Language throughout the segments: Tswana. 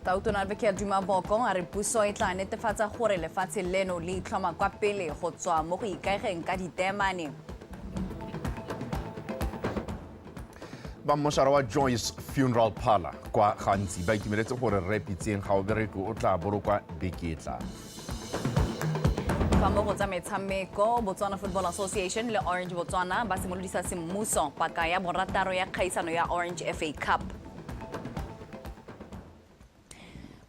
Tautona Advocate Duma Boko a re puso e tla netefatsa gore lefatshe leno le itlhoma kwa pele go tswa mo go ikaegeng ka diteemane. Ba mmošara wa Joyce Funeral Parlor kwa Gantsi ba itumeletse gore Rre Pitseng Gaobereke o tla bolokwa beke e tlang. Fa mo go tsa metshameko, Botswana Football Association le Orange Botswana ba simolodisa semmuso paka ya borataro ya kgaisano ya Orange FA Cup.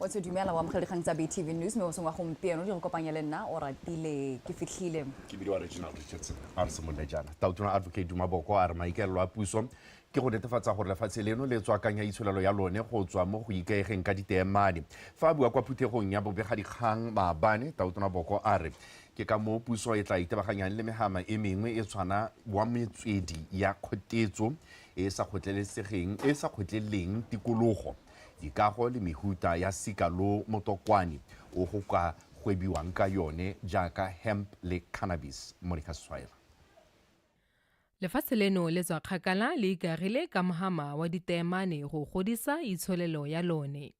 O tse dumela wa amogela dikgang tsa BTV News mme mosong wa gompieno di go kopanya le nna o ratile ke fitlhile. Ke bidiwa Reginald Richardson. A re simolole jaana. Tautona Advocate Duma Boko a re maikaelelo a puso ke go netefatsa gore lefatshe leno le tswakanya itsholelo ya lone go tswa mo go ikaegeng ka diteemane. Fa a bua kwa phuthegong ya bobegadikgang maabane, Tautona Boko a re ke ka moo puso e tla itebaganyang le mehama e mengwe e tshwana wa metswedi ya kgotetso e e sa kgotlelesegeng e sa kgotleleng tikologo, dikago le mehuta ya sika lo motokwane o go ka gwebiwang ka yone jaaka hemp le cannabis. Monica Swaila. Lefatshe leno le tswa kgakala le ikaegile ka mhama wa diteemane go godisa itsholelo ya lone.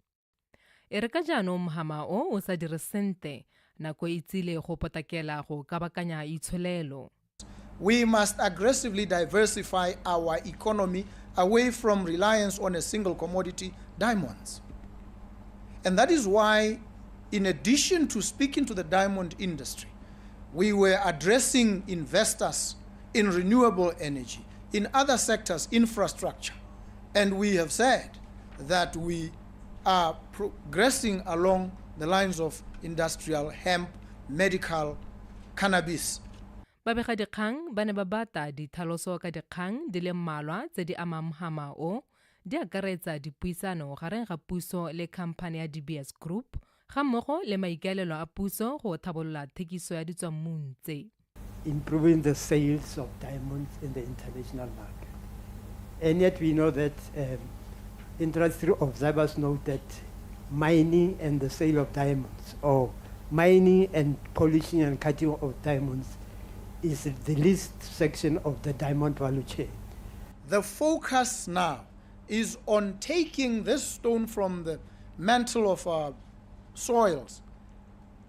E re ka jaanong mhama o o sa dire sente, nako e tsile go potlakela go kabakanya itsholelo. We must aggressively diversify our economy away from reliance on a single commodity, diamonds. And that is why, in addition to speaking to the diamond industry, we were addressing investors in renewable energy, in other sectors, infrastructure. And we have said that we are progressing along the lines of industrial hemp, medical, cannabis. Babegadikgang ba ne ba bata dithaloso ka dikgang di le mmalwa tse di amang mhama o, di akaretsa dipuisano gareng ga puso le khamphane ya De Beers Group gammogo le maikaelelo a puso go thabolola thekiso ya ditswammung tse. Improving the sales of diamonds in the international market. And yet we know that industry observers know that mining and the sale of diamonds, or mining and polishing and cutting of diamonds, is the least section of the diamond value chain. The focus now is on taking this stone from the mantle of our soils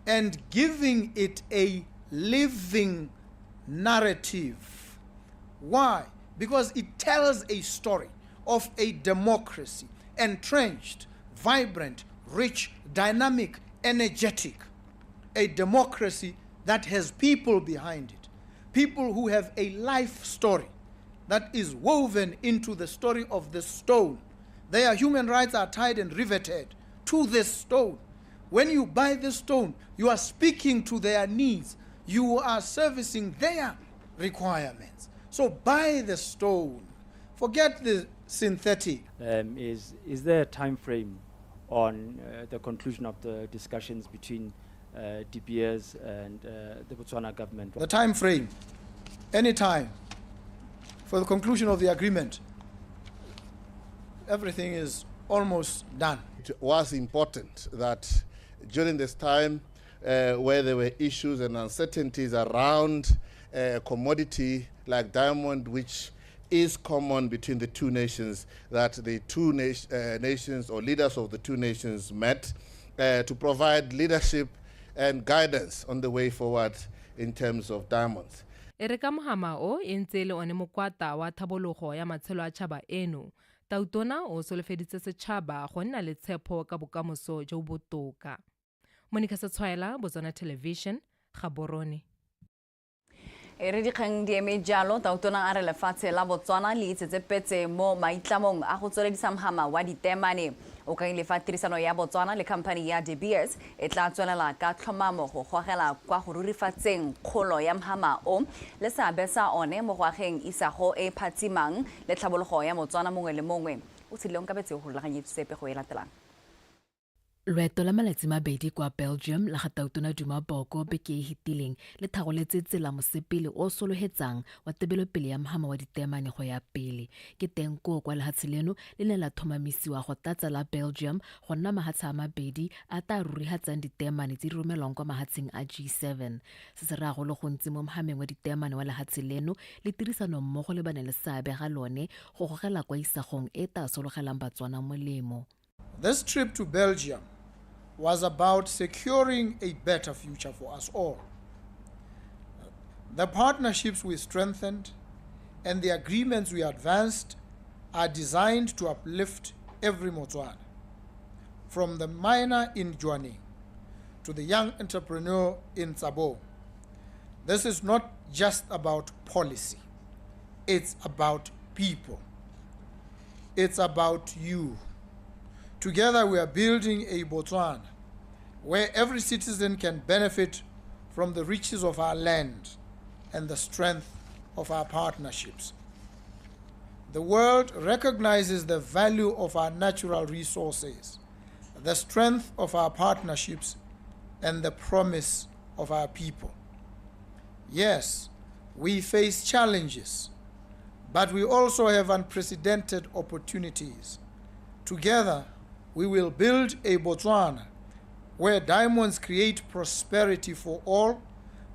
and giving it a living narrative. Why? Because it tells a story of a democracy, entrenched, vibrant, rich, dynamic, energetic. A democracy that has people behind it, people who have a life story that is woven into the story of the stone. Their human rights are tied and riveted to this stone. When you buy this stone, you are speaking to their needs. You are servicing their requirements. So buy the stone. Forget the synthetic. Is there a time frame on the conclusion of the discussions between De Beers and the Botswana government? The time frame, any time for the conclusion of the agreement, everything is almost done. It was important that during this time where there were issues and uncertainties around a commodity like diamond, which is common between the two nations, that the two nations or leaders of the two nations met to provide leadership and guidance on the way forward in terms of diamonds. E re ka mohama o e ntse e le one mokwata wa thabologo ya matshelo a tšhaba eno, Tautona o solofeditse setšhaba go nna le tshepo ka bokamoso jo bo botoka. Monica Setshwaela, Botswana Television, Gaborone. E re dikgang di eme jalo, Tautona a re lefatshe la Botswana le itsetsepetse mo maitlamong a go tsweledisa mhama wa diteemane. O kaile fa tirisano ya Botswana le khamphani ya De Beers e tla tswelela ka tlhomamo go gogela kwa go rurifatseng kgolo ya mhama o le seabe sa one mo go ageng isago e phatsimang le tlhabologo ya Motswana mongwe le mongwe. O tshedile Onkabetse go rulaganyeditse pego e latelang. Loeto la malatsi mabedi kwa Belgium la ga Tautona Duma Boko beke e fetileng le thagoletse tsela mosepele o sologetsang wa tebelopele ya mhama wa diteemane go ya pele. Ke teng koo kwa lehatshe leno le ne la thomamisiwa go tlatsa la Belgium go nna mahatshe a mabedi a tla rurihatsang diteemane tse di romelwang kwa mahatsheng a G7. Se se raya go le gontsi mo mhameng wa diteemane wa lehatshe leno le tirisanommogo le ba ne le seabe ga lone go gogela kwa isagong e tla sologelang Batswana molemo. This trip to Belgium was about securing a better future for us all. The partnerships we strengthened and the agreements we advanced are designed to uplift every Motswana, from the miner in Jwaneng to the young entrepreneur in Tsabong. This is not just about policy. It's about people. It's about you. Together we are building a Botswana where every citizen can benefit from the riches of our land and the strength of our partnerships. The world recognizes the value of our natural resources, the strength of our partnerships, and the promise of our people. Yes, we face challenges, but we also have unprecedented opportunities. Together, we will build a Botswana where diamonds create prosperity for all,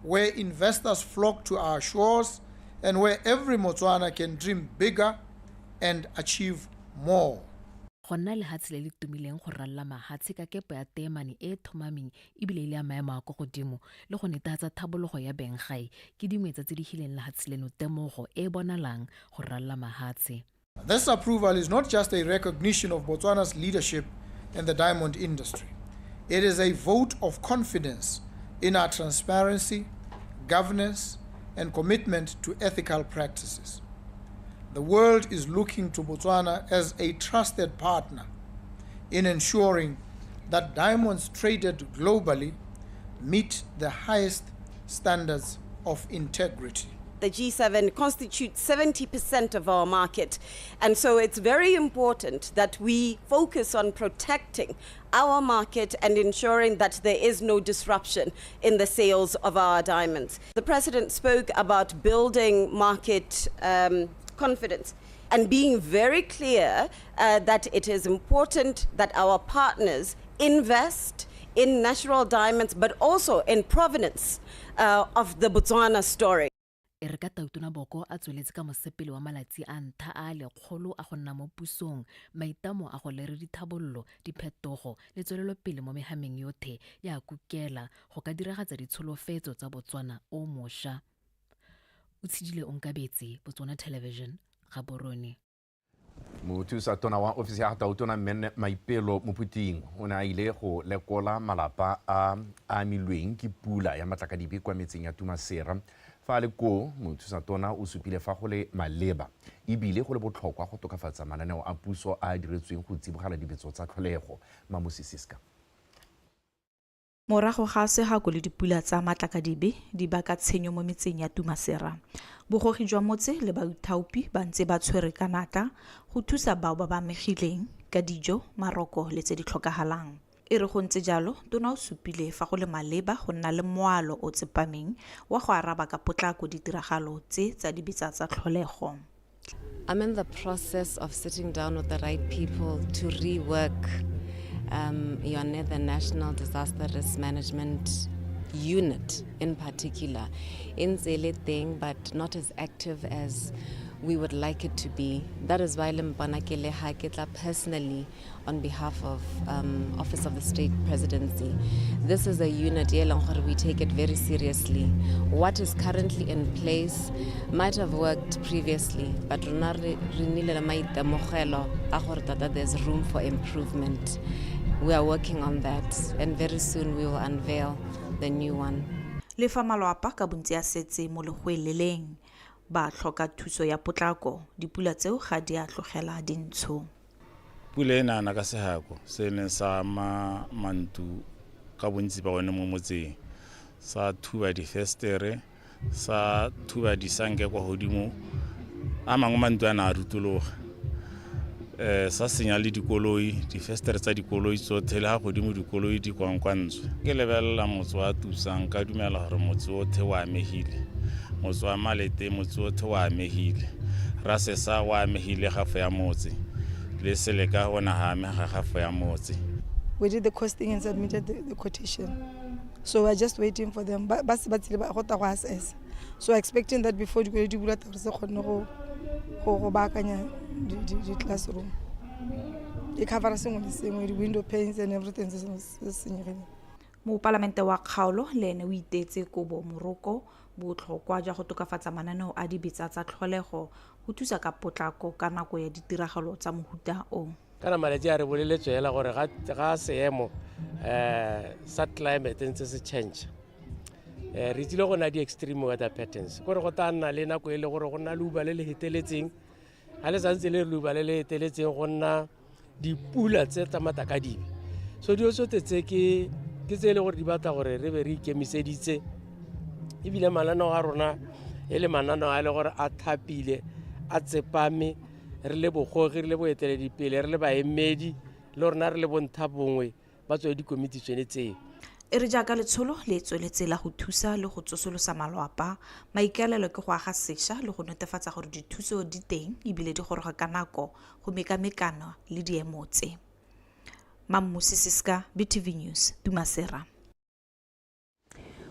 where investors flock to our shores, and where every Motswana can dream bigger and achieve more. Go nna lehatshe le le tumileng go ralala mahatshe ka kepo ya teemane e e thomameng ebile e le ya maemo a kwa godimo le go netefatsa thabologo ya benggae ke dingwe tsa tse di hileng lehatshe leno temogo e e bonalang go ralala mahatshe. This approval is not just a recognition of Botswana's leadership in the diamond industry. It is a vote of confidence in our transparency, governance, and commitment to ethical practices. The world is looking to Botswana as a trusted partner in ensuring that diamonds traded globally meet the highest standards of integrity. The G7 constitutes 70% of our market. And so it's very important that we focus on protecting our market and ensuring that there is no disruption in the sales of our diamonds. The president spoke about building market confidence and being very clear that it is important that our partners invest in natural diamonds, but also in provenance of the Botswana story. E re ka Tautona Boko a tsweletse ka mosepele wa malatsi a ntha a 100 a go nna mo pusong, maitamo a go lere dithabololo, diphetogo le tswelelopele mo mehameng yothe ya kukela go ka diragatsa ditsholofetso tsa Botswana o mošwa. O tshedile Onkabetse, Botswana Television, Gaborone. Mothusa tona wa ofisi ya Tautona Mme Maipelo Mophuting o ne a ile go lekola malapa a a amilweng ke pula ya matlakadibe kwa metseng ya Tumasera. Fa a le koo, mothusa tona o supile fa go le maleba ebile go le botlhokwa go tokafatsa mananeo a puso a a diretsweng go tsibogela dibetso tsa tlholego. Mamusi Siska. Morago ga sehako le dipula tsa matlakadibe di baka tshenyo mo metseng ya Tumasera. Bogogi jwa motse le baithaopi ba ntse ba tshwere ka natla go thusa bao ba ba amegileng ka dijo, maroko le tse di tlhokagalang. E re go ntse jalo, tona o supile fa go le maleba go nna le moalo o tsepameng wa go araba ka potlako ditiragalo tse tsa dibetsa tsa tlholego. I'm in the process of sitting down with the right people to rework yone the National Disaster Risk Management Unit in particular. E ntse e le teng, but not as active as we would like it to be. That is why le mpona ke le ha ke tla personally on behalf of Office of the State Presidency. This is a unit e leng gore we take it very seriously. What is currently in place might have worked previously, but rona re nnile le maitemogelo a gore tota there's room for improvement. We are working on that, and very soon we will unveil the new one. Le fa malwapa ka bontsi a setse mo legweleleng ba tlhoka thuso ya potlako, dipula tseo ga di a tlogela dintsho. Pula e nana ka sehako se neng sa ama mantu ka bontsi ba one mo motseng, sa thuba difestere, sa thuba disanke kwa godimo, a mangwe mantu a ne a rutologa, sa senya le dikoloi, difestere tsa dikoloi tsotlhe le ga godimo dikoloi di kwankwantswe. Ke lebelela motse wa Tusang, ka dumela gore motse otlhe o amegile, motse wa Malete motse otlhe o amegile, Rasesa o amegile gafo ya motse, le Seleka o ne ga amega gafo ya motse. We did the costing and submitted the quotation. So we're just waiting for them. Ba se ba tsile ba go tla go assess. So we're expecting that before dikoloi di bula tsa gore se kgonne go baakanya di classroom. E covera sengwe le sengwe, di-window panes and everything se se senyegileng. Mopalamente wa kgaolo le ene o iteetse kobo moroko botlhokwa jwa go tokafatsa mananeo a dibetsa tsa tlholego go thusa ka potlako ka nako ya ditiragalo tsa mohuta o. Kana malatsi a re boleletswe hela gore ga seemo sa climate ntse se change, re tsile go na di-extreme weather patterns, kore go tla nna le nako e le gore go nna leuba le le feteletseng. Ga le santse le leuba le le feteletseng, go nna dipula tse tsa matakadibe. So dilo tsote tse ke tse e le gore di batla gore re be re ikemiseditse, ebile mananeo a rona e le mananeo a e le gore a thapile, a tsepame, re le bogogi, re le boeteledipele, re le baemedi, le rona re le bontha bongwe ba tsone dikomiti tsone tseo. E re jaaka letsholo le tsweletse la go thusa le go tsosolosa malwapa, maikaelelo ke go aga sešwa le go netefatsa gore dithuso di teng ebile di goroga ka nako go mekamekana le diemo tse. Mammusi Siska, BTV News, Tumasera.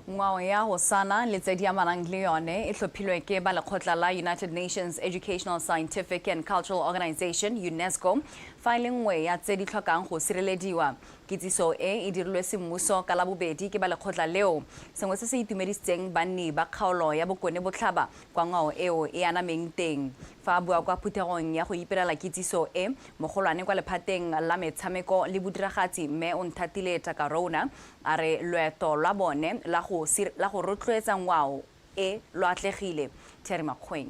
Ngwao ya Hosana le tse di amanang le yone e tlhophilwe ke ba lekgotla la United Nations Educational, Scientific and Cultural Organization, UNESCO, fa e le nngwe ya tse di tlhokang go sirelediwa. Kitsiso e e dirilwe semmuso ka Labobedi ke ba lekgotla leo, sengwe se se itumedisitseng banni ba kgaolo ya Bokone Botlhaba kwa ngwao eo e anameng teng. Fa a bua kwa phuthegong ya go ipelela kitsiso e, mogolwane kwa lephateng la metshameko le bodiragatsi, mme Onthatile Takarona, a re loeto lwa bone la go rotloetsa ngwao e lo atlegile. Terry Makgoeng.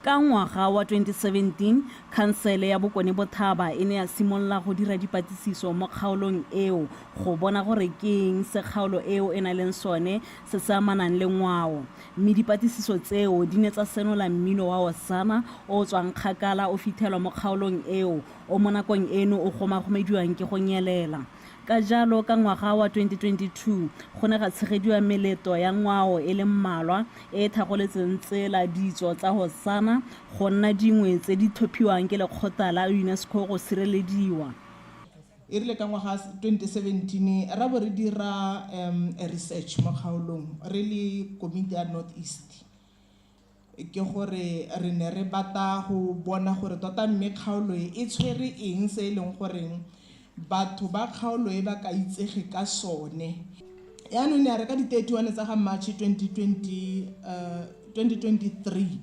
Ka ngwaga wa 2017, khansele ya Bokone Bothaba e ne ya simolola go dira dipatlisiso mo kgaolong eo go bona gore ke eng se kgaolo eo e nang le sone se se amanang le ngwao. Mme dipatlisiso tseo di ne tsa senola mmino wa Hosana o o tswang kgakala o fitlhelwa mo kgaolong eo, o mo nakong eno o gomagomediwang ke go nyelela. Ka jalo, ka ngwaga wa 2022, go ne ga tshegediwa meleto ya ngwao e le mmalwa e e thagoletseng tsela ditso tsa Hosana go nna dingwe tse di tlhophiwang ke lekgotla la UNESCO go sirelediwa. E rile ka ngwaga 2017 ra bo re dira research mo kgaolong re le komiti ya North East, ke gore re ne re batla go bona gore tota mme kgaolo e e tshwere eng se e leng goreng batho ba kgaolo e ba ka itsege ka sone. Yaanong ne a re ka di-31 tsa ga March 2023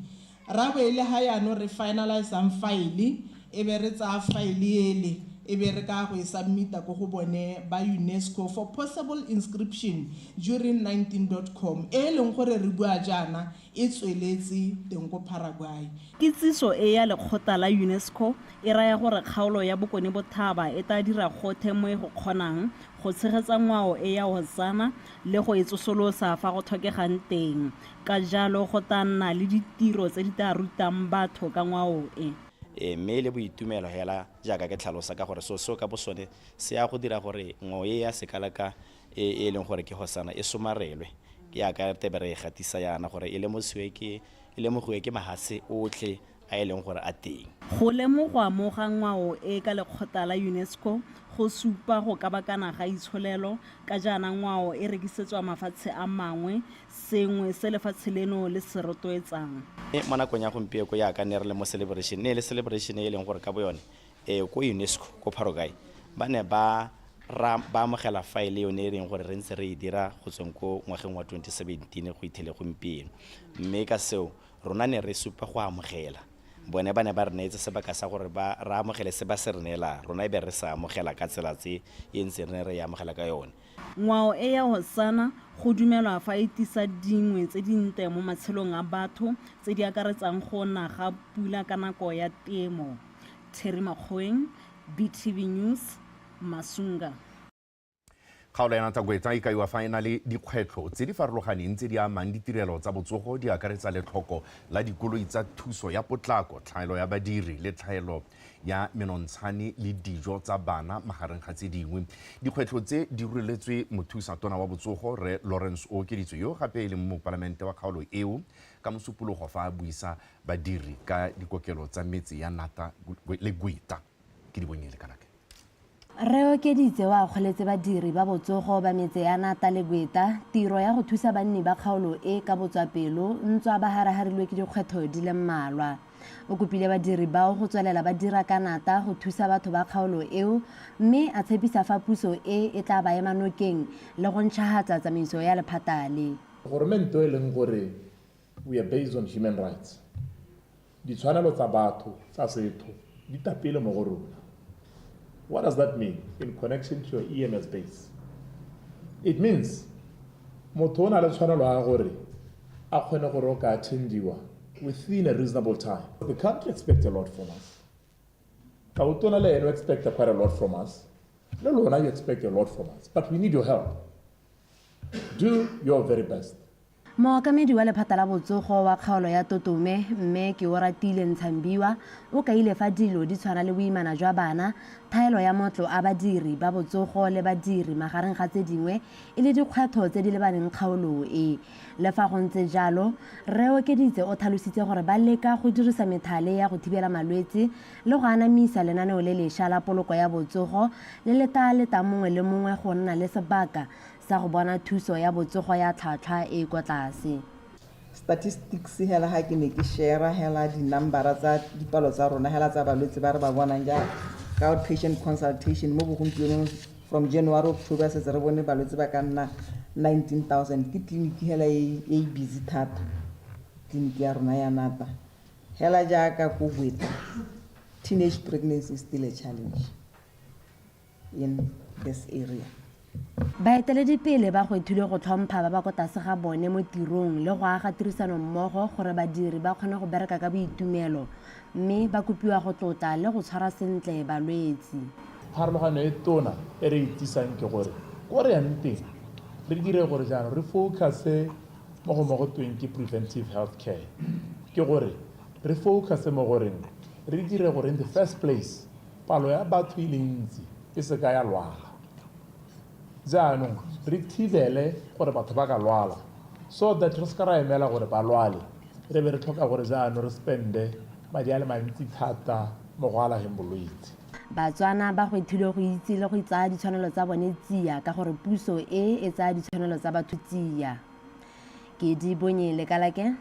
ra bo e le ga yaanong re finalisang file, e be re tsaya file ele e be re ka go e submita ko go bone ba UNESCO for possible inscription during 19.com, e leng gore re bua jaana e tsweletse teng ko Paraguay. Kitsiso e ya lekgotla la UNESCO e raya gore kgaolo ya Bokone Bothaba e tla dira gothe mo e go kgonang go tshegetsa ngwao e ya Hosana le go e tsosolosa fa go tlhokegang teng. Ka jalo go tla nna le ditiro tse di tla rutang batho ka ngwao e. Mme le boitumelo hela jaaka ke tlhalosa ka gore so seo ka bosone se ya go dira gore ngwao e ya sekalaka e e leng gore ke Hosana e somarelwe, ke yaka tebe re e gatisa yana gore e lemogiwe ke mahatshe otlhe a e leng gore a teng. Go lemogwa mo ga ngwao e ka lekgotla la UNESCO go supa go kabakana ga itsholelo, ka jaana ngwao e rekisetswa mafatshe a mangwe, sengwe se lefatshe leno le se rotloetsang. Mo nakong ya gompieno yaka ne re le mo celebration, ne e le celebration e leng gore ka bo yone ko UNESCO ko Paraguay ba ne ba amogela file yone e leng gore re ntse re e dira go tsweng ko ngwageng wa 2017 go ithele gompieno. Mme ka seo rona ne re supa go amogela, bone ba ne ba re neetse sebaka sa gore ba re amogele se ba se re neelang, rona e be re sa amogela ka tsela tse e ntse re ne re e amogela ka yone. Ngwao e ya Hosana go dumelwa fa e tisa dingwe tse dintle mo matshelong a batho tse di akaretsang go na ga pula ka nako ya temo. Terry Makgoeng, BTV News, Masunga. Kgaolo ya Nata-Gweta e kaiwa fa e na le dikgwetlho tse di farologaneng tse di amang ditirelo tsa botsogo, di akaretsa letlhoko la dikoloi tsa thuso ya potlako, tlhaelo ya badiri le tlhaelo ya menontshane le dijo tsa bana magareng ga tse dingwe. Dikgwetlho tse di ruletswe mothusa tona wa botsogo Rre Lawrence Ookeditse, yo gape e leng mopalamente wa kgaolo eo, ka Mosupologo fa a buisa badiri ka dikokelo tsa metse ya Nata le Gweta. Ke di bonyele kanake. Rre Ookeditse o akgoletse badiri ba botsogo ba metse ya Nata le Gweta tiro ya go thusa banni ba kgaolo e ka botswapelo ntswa ba haraharilwe ke dikgwetlho di le mmalwa. O kopile badiri bao go tswelela ba dira ka nata go thusa batho ba kgaolo eo, mme a tshepisa fa puso e e tla ba ema nokeng le go ntšhahatsa tsamaiso ya lephata le. Goromente e leng gore we are based on human rights. Ditshwanelo tsa batho tsa setho di tapile mo go rona. What does that mean in connection to your EMS base? It means motho o na le tshwanelo ya gore a kgone gore o ka attendiwa within a reasonable time. The country expects a lot from us. Tautona le ene o expect quite a lot from us. Le lona you expect a lot from us, but we need your help. Do your very best. Mookamedi wa lephata la botsogo wa kgaolo ya Totome, mme Keoratile Ntshambiwa, o kaile fa dilo di tshwana le boimana jwa bana, thaelo ya motlo a badiri ba botsogo le badiri magareng ga tse dingwe e le dikgwetlho tse di lebaneng kgaolo e. Le fa go ntse jalo, Rre Okeditse o tlhalositse gore ba leka go dirisa methale ya go thibela malwetse le go anamisa lenaneo le lešwa la poloko ya botsogo le le tla letang mongwe le mongwe go nna le sebaka sa go bona thuso ya botsogo ya tlhwatlhwa e e kwa tlase. Statistics hela ha ke ne ke share hela di-numbera tsa dipalo tsa rona hela tsa balwetse ba re ba bonang ja ka outpatient consultation mo bogompienong from January, October setse re bone balwetse ba ka nna 19,000. Ke tleliniki hela e e busy thata, tleliniki ya rona ya Nata. Hela jaaka ko Gweta, teenage pregnancy is still a challenge in this area. Baeteledipele ba gwethilwe go tlhompha ba ba kwa tlase ga bone mo tirong le go aga tirisanommogo gore badiri ba kgone go bereka ka boitumelo, mme ba kopiwa go tlotla le go tshwara sentle balwetsi. Pharologano e tona e re e tlisang ke gore ko re yang teng re dire gore jaanong re focus-e mo go mo go tweng ke preventive health care. Ke gore re focus-e mo goreng re dire gore in the first place palo ya batho e le ntsi e se ka ya lwala. Jaanong re thibele gore batho ba ka lwala so that re se ka ra emela gore ba lwale re be re tlhoka gore jaanong re spende madi a le mantsi thata mo go alageng bolwetse. Batswana ba gwethilwe go itse le go tsaya ditshwanelo tsa bone tsia ka gore puso e e tsaya ditshwanelo tsa batho tsia. Ke di bonye Lekalake,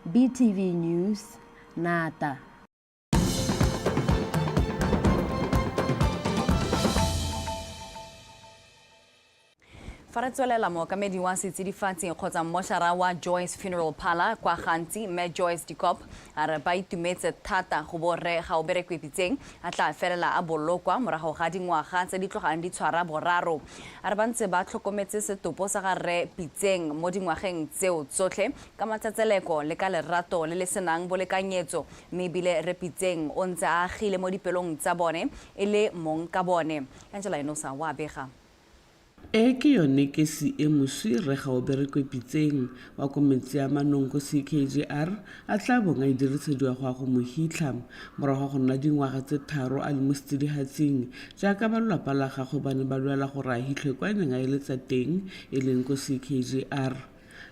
BTV News, Nata. Fa re tswelela, mookamedi wa setsidifatsi kgotsa mmošara wa Joyce Funeral Parlour kwa Gantsi, mme Joyce Dikop, a re ba itumetse thata go bo rre Gaoberekwe Pitseng a tla felela a bolokwa morago ga dingwaga tse di tlogang di tshwara boraro. A re ba ntse ba tlhokometse setopo sa ga rre Pitseng mo dingwageng tseo tsotlhe ka matsetseleko le ka lerato le le senang bolekanyetso, mme ebile rre Pitseng o ntse a agile mo dipelong tsa bone e le mong ka bone. Angela Enosa wa bega. E ke yone kesi e moswi Rre Gaoberekwe Pitseng wa ko Metseamanong ko CKGR a tla bong a e dirisediwa go ya go mo hitlha morago ga go nna dingwaga tse 3 a le mo setsidihatsing jaaka ba lelapa la gagwe ba ne ba lwela gore a hitlhwe kwa a neng a eletsa teng e leng ko CKGR.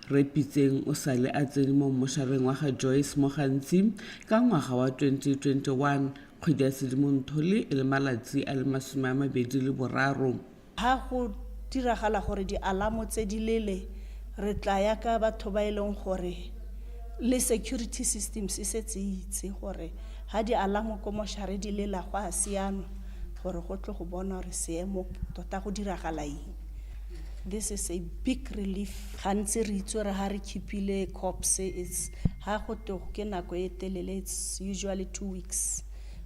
Rre Pitseng o sale a tsene mo mmošareng wa ga Joyce mo gantsi ka ngwaga wa 2021 kgwedi ya Sedimonthole e le malatsi a le 23. Ha go diragala gore dialamo tse di lele, re tla ya ka batho ba e leng gore le security systems e setse e itse gore ha dialamo ko moshare di lela go a sianwa gore go tle go bona gore seemo tota go diragala eng. This is a big relief. Gantsi re itse gore ha re keepile corpse, it's ha go te ke nako e telele, it's usually 2 weeks.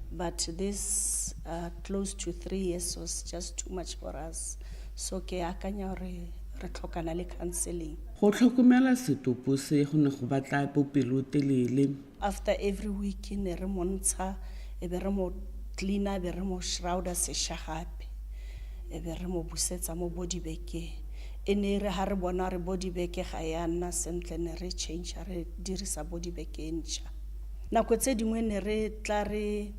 But this close to 3 years was just too much for us. So ke akanya gore re tlhokana le counseling. Go tlhokomela setopo se go ne go batla bopelotelele. After every week ne re mo ntsha, e be re mo cleaner, e be re mo shrouder sesha gape. E be re mo busetsa mo body bag-eng. E ne e re ha re bona re body bag ga ya nna sentle, ne re change, re dirisa body bag e ntšha. Nako tse dingwe ne re tla re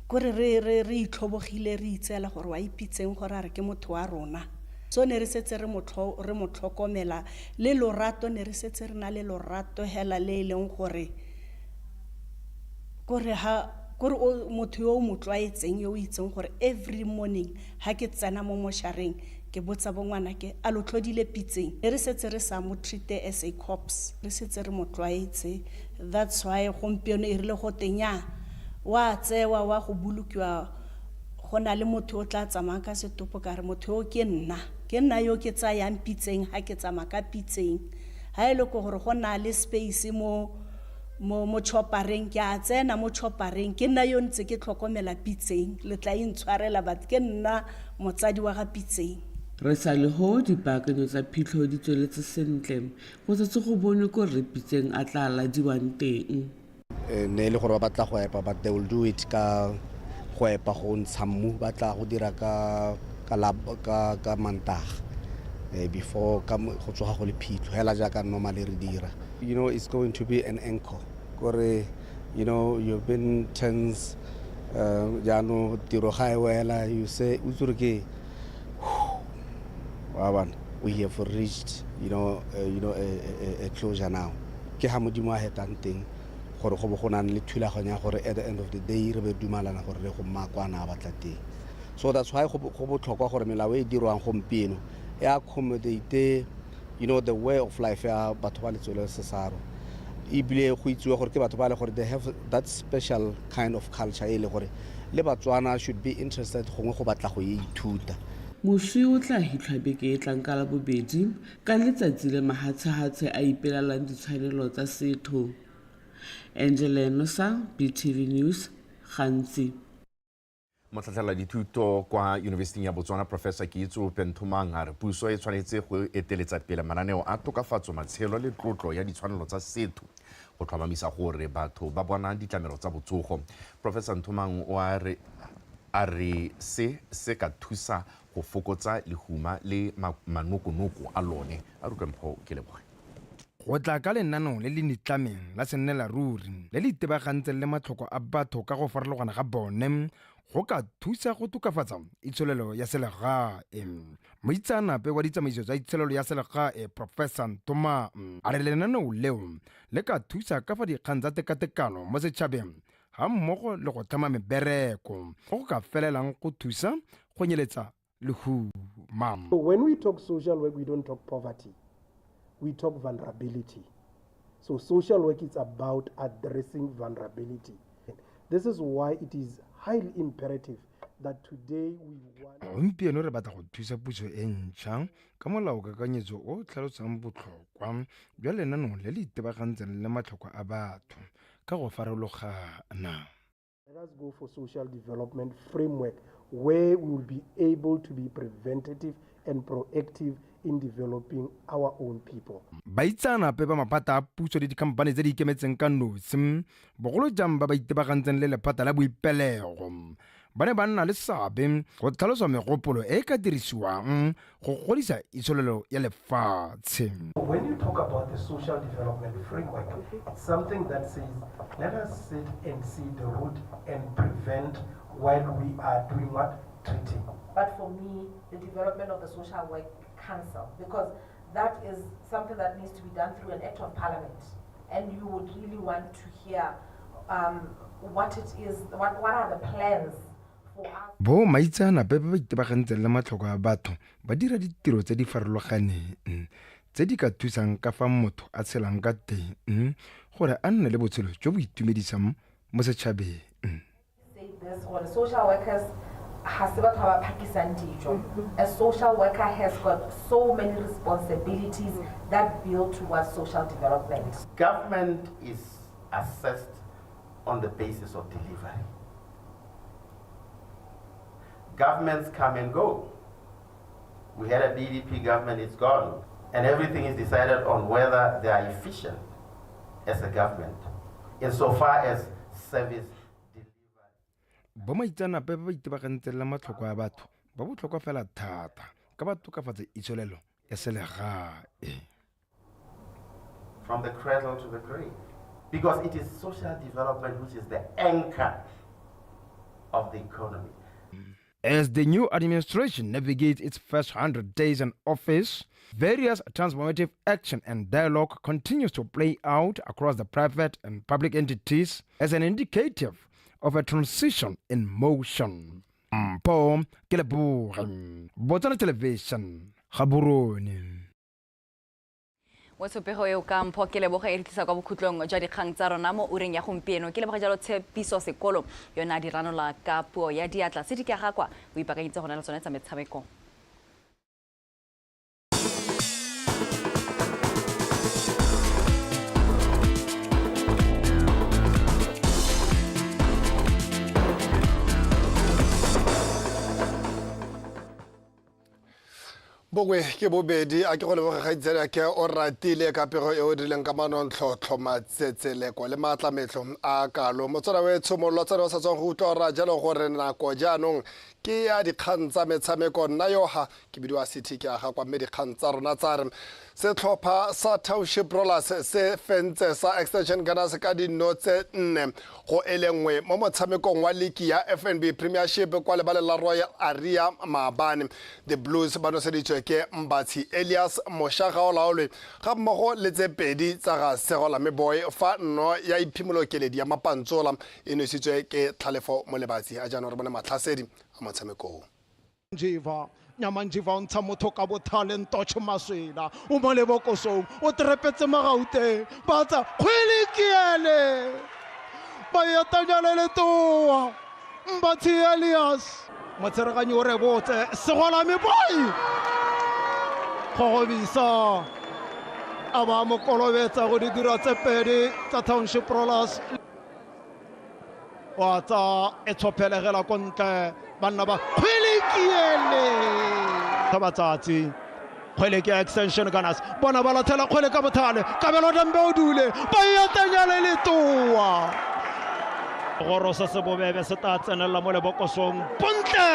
kore re re re itlhobogile, re itseela gore wa ipitseng gore a re ke motho wa rona. So ne re setse re mo re mo tlhokomela le lorato, ne re setse re na le lorato hela le e leng gore kore ha kore o motho yo o mo tlwaetseng, yo o itseng gore every morning ha ke tsena mo moshareng Ke botsa bo ngwanake, a lo tlhodile Pitseng? Ne re setse re sa mo treat-e as a corpse, re setse re mo tlwaetse. That's why gompieno e rile gote nnyaa, wa tsewa wa go bolokiwa, go na le motho o tla tsamayang ka setopo, ka re motho yo ke nna. Ke nna yo ke tsayang Pitseng ha ke tsamaya ka Pitseng. Ha e le gore go na le space mo mo mo choppereng, ke a tsena mo choppereng, ke nna yo ntse ke tlhokomela Pitseng. Le tla intshwarela but ke nna motsadi wa ga Pitseng. Re sa le ho, dipaakanyo tsa phitlho di tsweletse sentle. Go setse go bonwe ko Rre Pitseng a tla ladiwang teng. Ne e le gore ba batla go epa, but they will do it ka go epa go ntsha mmu, ba tla go dira ka ka ka ka Mantaga, before ka go tsoga go le phitlho hela jaaka normally re dira. It's going to be an anchor kore you've been tense, jaanong tiro ga e wela, you say o itse gore ke wa bona, we have reached a closure now. Ke ha Modimo a hetang teng gore go bo go nang le thulaganyo ya gore at the end of the day re be dumalana gore re go mma kwana a batla teng. So that's why go botlhokwa gore melao e dirwang gompieno e accommodate the way of life ya batho ba Letsholo Sesarwa, ebile go itsiwe gore ke batho ba le gore they have that special kind of culture e le gore le Batswana should be interested gongwe go batla go e ithuta. Moswi o tla hitlhwa beke e tlang ka Labobedi, ka letsatsi le mahatshehatshe a ipelalang ditshwanelo tsa setho. Angela Enosa, BTV News, Gantsi. Motlhatlhela dithuto kwa Yunibesiting ya Botswana, Professor Kitso Penthomang, a re puso e tshwanetse go eteletsa pele mananeo a tokafatso matshelo le tlotlo ya ditshwanelo tsa setho go tlhomamisa gore batho ba bona ditlamelo tsa botsogo. Professor Nthomang o a re se se ka thusa go fokotsa lehuma le manokonoko a lone. A re utlwe Mpho ke leboge. Go tla ka lenaneo le le nitlameng la sennela ruri le le itebagantseng le matlhoko a batho ka go farologana ga bone go ka thusa go tokafatsa itsholelo ya selegae. Moitseanape wa ditsamaiso tsa itsholelo ya selegae, Professor Ntoma, a re lenaneo leo le ka thusa ka fa dikgang tsa tekatekano mo setšhabeng ga mmogo le go tlhama mebereko go go ka felelang go thusa go nyeletsa lehuma. So when we talk social work, we don't talk poverty. We talk vulnerability. So social work is about addressing vulnerability. This is why it is highly imperative that today we want... Gompieno re batla go thusa puso e ntšha ka molaokakanyetso o tlhalosang botlhokwa jwa lenaneo le le itebagantseng le matlhoko a batho ka go farologana. Let us go for social development framework where we will be able to be preventative and proactive in developing our own people. Baitseanape ba maphata a puso le dikhamphane tse di ikemetseng ka nosi, bogolo jang ba ba itebagantseng le lephata la boipelego, ba ne ba nna le seabe go tlhalosa megopolo e e ka dirisiwang go godisa itsholelo ya lefatshe. When you talk about the social development framework, it's something that says, let us sit and see the root and prevent while we are doing what? Treating. But for me, the development of the Social Work Council, because that is something that needs to be done through an act of parliament. And you would really want to hear what it is, what are the plans. Bo maitseanape ba ba itebagantseng le matlhoko a batho ba dira ditiro tse di farologaneng tse di ka thusang ka fa motho a tshelang ka teng gore a nne le botshelo jo bo itumedisang mo setšhabeng. Say this, gore social workers ga se batho ba ba phakisang dijo. A social worker has got so many responsibilities that build towards social development. Government is assessed on the basis of delivery. Governments come and go. We had a BDP government, it's gone. And everything is decided on whether they are efficient as a government, insofar as service delivery. Bo maitseanape ba ba itebagantseng le matlhoko a batho ba botlhokwa fela thata ka ba tokafatsa itsholelo ya selegae. From the cradle to the grave. Because it is social development which is the anchor of the economy. As the new administration navigates its first 100 days in office, various transformative action and dialogue continues to play out across the private and public entities as an indicative of a transition in motion. Mpho Keleboge, Botswana Television, Gaborone. Mo tshopego eo ka Mpho Keleboge e re tlisa kwa bokhutlong jwa dikgang tsa rona mo ureng ya gompieno. Ke leboga jalo Tshepiso Sekolo yone a di ranola ka puo ya diatla. Se di ka ga kwa o ipaakanyeditse go na le tsone tsa metshameko. Bongwe ke bobedi a ke go leboge gaitsela ke o ratile ka pego e o dirileng ka manontlhotlho matsetseleko le maatlametlo a kalo. Motswana wetsho mollo tsane o sa tswang go utlwa o raya jalo gore nako jaanong ke ya dikgang tsa metshameko. Nna yoga ke bidiwa City ke aga kwa, mme dikgang tsa rona tsa re setlhopha sa Township Rollers se fentse sa Extension Gunners ka dino tse 4-1 mo motshamekong wa liki ya FNB Premiership kwa lebaleng la Royal Aria maabane. The Blues ba noseditswe ke Mbatshi Elias Mosha Gaolaolwe ga mmogo le tse 2 tsa ga Segolame Boy, fa nno ya iphimolokeledi ya Mapantsola e nositswe ke Tlhalefo Molebatsi. A jaanong re bone matlhasedi a motshamekong. Njiva Nyamanjiva o ntsha motho ka bothale, Ntoche Maswela o mo lebokosong, o trepetse Magauteng, ba tsa kgwele ke ele ba etanya le letoa. Mbatshi Elias motshereganyi o rebotse Segolame Boy gogobisa a ba mo kolobetsa go di dira tse 2 tsa Township Rollers. Wa tsa e tshophelegela ko ntle, banna ba kgwele ke ele ka matsatsi. Kgwele ke Extension Gunners, bona ba latlhela kgwele ka bothale, Kabelo Dambe o dule ba etanya le letoa. Goro se se bobebe se tla tsenelela mo lebokosong bontle.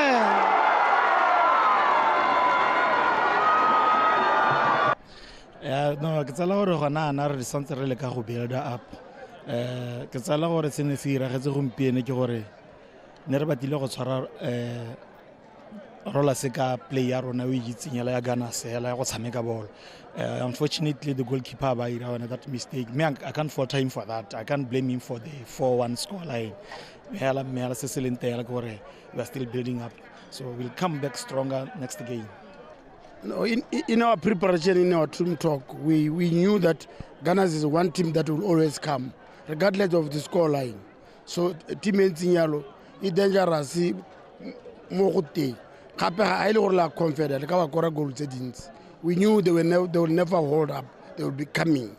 Ya, no, ke tsela gore gona ana re santse re leka go build up. Ke tsela gore se ne se iragetse gompieno ke gore ne re batlile go tshwara Rollers ka play ya rona o itseng yela ya Gunners hela ya go tshameka bolo. Unfortunately the goalkeeper ba ira one that mistake. Me, I can't fault him for that. I can't blame him for the 4-1 score line. Hela mme hela se se leng teng ke gore we are still building up. So we'll come back stronger next game. No, in our preparation, in our team talk, we knew that Gunners is one team that will always come, regardless of the score line. So team e ntseng yalo e dangerous mo go teng. Gape ga e le gore la confident ka ba kora goal tse dintsi. We knew they will never hold up. They will be coming.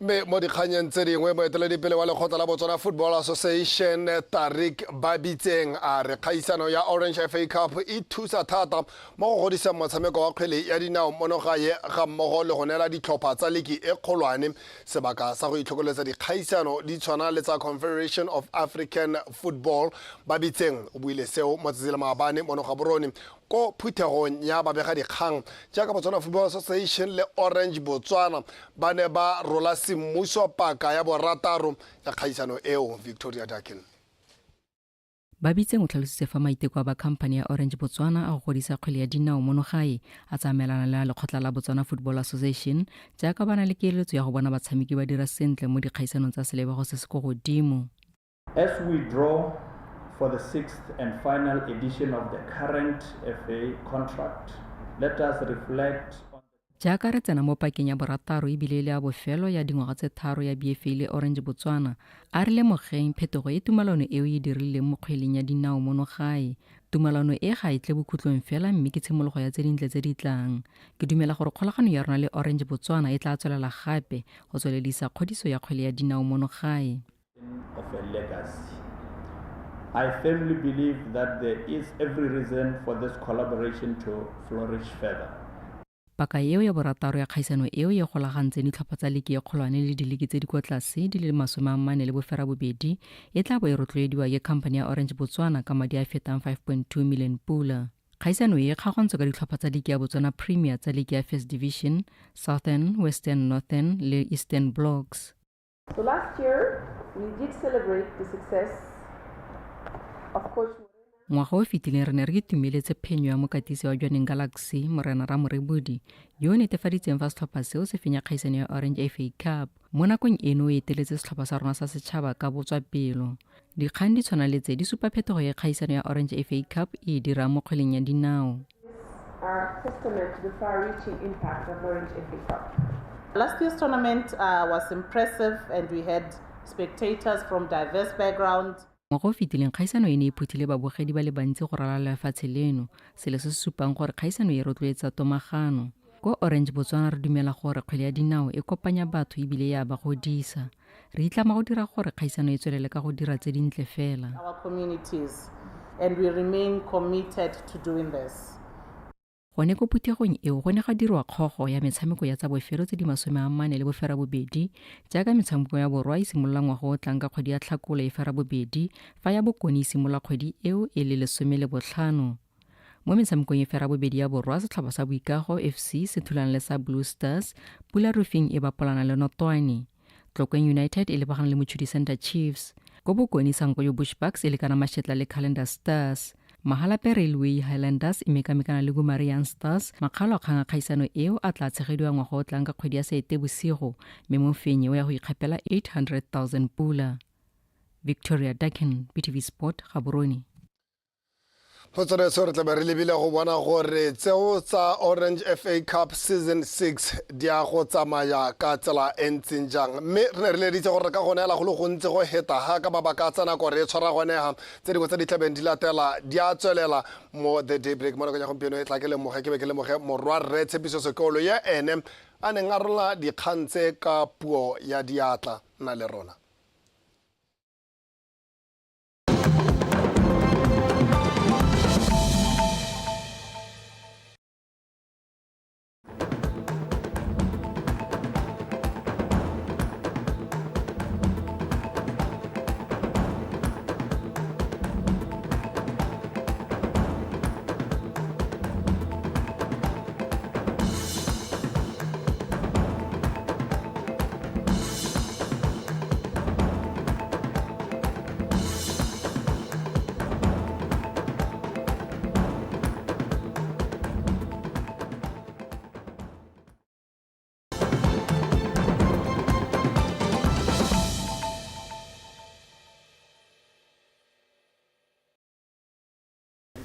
Mme mo dikganyeng tse dingwe, moeteledipele wa lekgotla la Botswana Football Association Tarik Babitseng a re kgaisano ya Orange FA Cup e thusa thata mo go godiseng motshameko wa kgwele ya dinao mono gae, ga mmogo le go neela ditlhopha tsa liki e kgolwane sebaka sa go itlhokoletsa dikgaisano di tshwana le tsa Confederation of African Football. Babitseng o buile seo mo tsatsi la maabane mono Gaborone ko phuthegong ya babegadikgang jaaka Botswana Football Association le Orange Botswana ba ne ba rola semmuso paka ya borataro ya kgaisano eo. Victoria Dakin. Babitseng o tlhalositse fa maiteko a ba khamphane ya Orange Botswana a go godisa kgwele ya dinao mono gae a tsamaelana le a lekgotla la Botswana Football Association, jaaka ba na le keletso ya go bona batshameki ba dira sentle mo dikgaisanong tsa selebego se se ko godimo. As we draw for the sixth and final edition of the current FA contract, let us reflect on Jaaka re tsena mo pakeng ya borataro ebile e le ya bofelo ya dingwaga tse 3 ya BFA le Orange Botswana, a re lemogeng phetogo e tumalano eo e dirileng mo kgweleng ya dinao mono gae. Tumalano e ga e tle bokhutlong fela, mme ke tshimologo ya tse dintle tse di tlang. Ke dumela gore kgolagano ya rona le Orange Botswana e tla tswelela gape go tsweledisa kgodiso ya kgwele ya dinao mono gae. of a legacy. I firmly believe that there is every reason for this collaboration to flourish further. Paka eo ya borataro ya kgaisano eo e golagantseng ditlhopha tsa liki e kgolwane le diliki tse di kwa tlase di le 48 e tla bo e rotloediwa ke khamphane ya Orange Botswana ka madi a fetang 5.2 million pula. Kgaisano e kgaogantswe ka ditlhopha tsa liki ya Botswana Premier, tsa liki ya First Division, Southern, Western, Northern le Eastern blocks. So last year, we did celebrate the success of Coach Ngwaga o fetileng re ne re itumeletse phenyo ya mokatisi wa Jwaneng Galaxy, Morena Ramorebodi, yo o netefaditseng fa setlhopha seo se fenya kgaisano ya Orange FA Cup. Mo nakong eno o eteletse setlhopha sa rona sa setšhaba ka botswapelo. Dikgang di tshwana le tse di supa phetogo e kgaisano ya Orange FA Cup e e dirang mo kgweleng ya dinao. Are testament to the far-reaching impact of Orange FA Cup. Last year's tournament was impressive and we had spectators from diverse backgrounds. Ngwaga o fetileng kgaisano e ne e phuthile babogedi ba le bantsi go ralala lefatshe leno, selo se se supang gore kgaisano e rotloetsa tomagano. Ko Orange Botswana re dumela gore kgwele ya dinao e kopanya batho ebile e a ba godisa. Re itlama go dira gore kgaisano e tswelele ka go dira tse dintle fela. Our communities, and we remain committed to doing this. Gone ko phuthegong eo go ne ga dirwa kgogo ya metshameko ya tsa bofelo tse di 48 jaaka metshameko ya borwa e simolola ngwaga o tlang ka kgwedi ya Tlhakole e 8 fa ya bokone e simolola kgwedi eo e le 15. Mo metshamekong e 8 ya borwa setlhopha sa Boikago FC se thulana le sa Blue Stars, Pula Roofing e bapolana le Notwane. Tlokweng United e lebagana le Mochudi Center Chiefs. Ko bokone Sankoyo Bushbucks e lekana mashetla le Calendar Stars. Mahalapye Railway Highlanders e mekamekana le Gumare Young Stars. Makgaolo a kgang a kgaisano eo a tla tshegediwa ngwaga o tlang ka kgwedi ya Seetebosigo mme mofenyi o ya go ikgapela 800,000 pula. Victoria Dakin, BTV Sport, Gaborone. Motswedetso re tlabe re lebile go bona gore tseo tsa Orange FA Cup season 6 di a go tsamaya ka tsela e ntseng jang, mme re ne re leditse gore re ka go neela go le gontsi go heta ga ka mabaka a tsa nako re e tshwara gonega tse dingwe tse di tlabeng di latela di a tswelela mo The Daybreak. Mo nakong ya gompieno e tla ke lemoge ke be ke lemoge morwa rre Tshepiso Sekolo ye ene a neng a rola dikgang tse ka puo ya diatla nna le rona.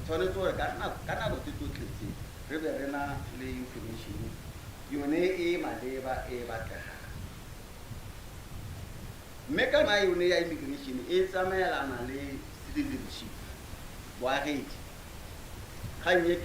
Tshwanetse gore ka nako tse tsotlhe tse re be re na le information yone e maleba e batlegang, mme kana yone ya immigration e tsamaelana le citizenship, boagedi. Kgang e